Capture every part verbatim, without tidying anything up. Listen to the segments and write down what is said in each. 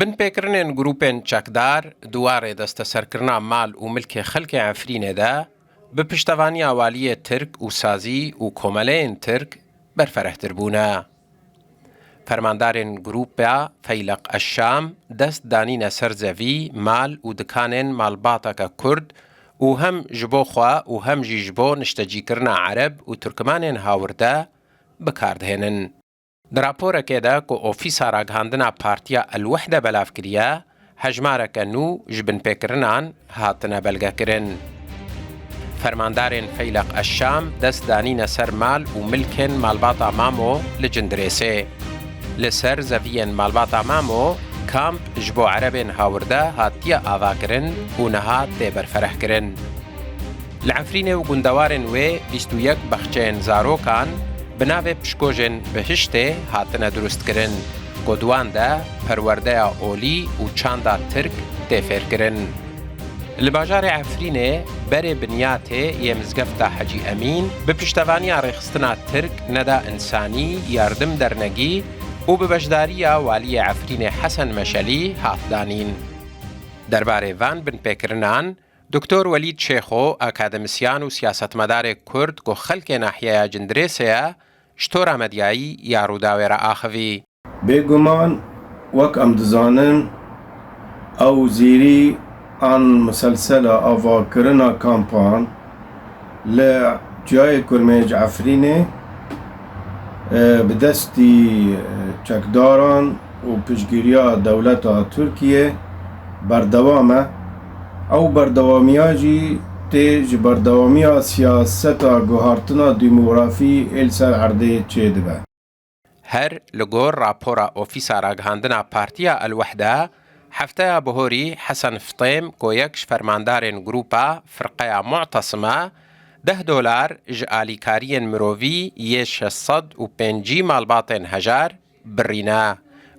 Binpêkirinên grûpên çekdar di warê desteserkirina mal û milkê xelkê Efrînê de bi piştevaniya waliyê Tirk û sazî û komeleyên Tirk berferehtir bûne. Fermandarên grûpa Feyleq Eşşam dest danîne ser zevî, mal û dikanên malbateke Kurd û hem ji bo xwe û hem jî ji bo niştecîkirina Ereb û Turkmanên hawirde bi kar dihênin. Di raporekê de ku Ofîsa Ragihandina Partiya El Wehde belav kiriye, hejmareke nû ji binpêkirinan hatine belgekirin. Fermandarên Feyleq Eşşam dest danîne ser mal û milkên malbata Mamo li Cindirêsê. Li ser zeviyên malbata Mamo, kamp ji bo Erebên hawirde hatiye avakirin û niha tê berferehkirin. Li Efrînê û gundewarên wê bîst û yek baxçeyên zarokan bi navê Pişkojên Bihiştê hatine durustkirin, ku di wan de perwerdeya olî û çanda Tirk tê fêrkirin. Li bajarê Efrînê berê binyatê yê Mizgefta Hecî Emîn bi piştevaniya rêxistina Tirk Neda Însanî Yardim Dernegî û bi beşdariya waliyê Efrînê Hesen Meşelî hat danîn. Derbarê van binpêkirinan, Doktor Welîd Şêxo, akademisyan û siyasetmedarê Kurd ku xelkê nahiyeya Cindirêsê ye, ji tora medyayî ya Rûdawê re axivî. Bêguman, wek em dizanin, ew zêrî an miselsela avakirina kampan li ciyayê Kurmêc Efrînê, e, bi destî, e, çekdaran û piştgiriya dewleta Tirkiyê berdewam e. Ew berdewamiya jî tê ji berdewamiya siyaseta guhartina demografî ê li ser erdê çêdibe. Her li gor rapora Ofîsa Ragihandina Partiya El Wehde, hefteya bihorî Hesen Fitêm ku yek ji fermandarên grûpa Firqeya Mu'tesim e, deh dolar ji alîkariyên mirovî yê şeş sed û pêncî malbatên hejar birîne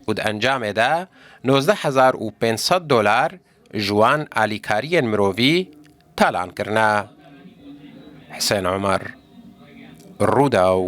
û di encamê de nozdeh hezar û pênc sed dolar ji wan alîkariyên mirovî talan kirine. Hisên Omer, Rûdaw,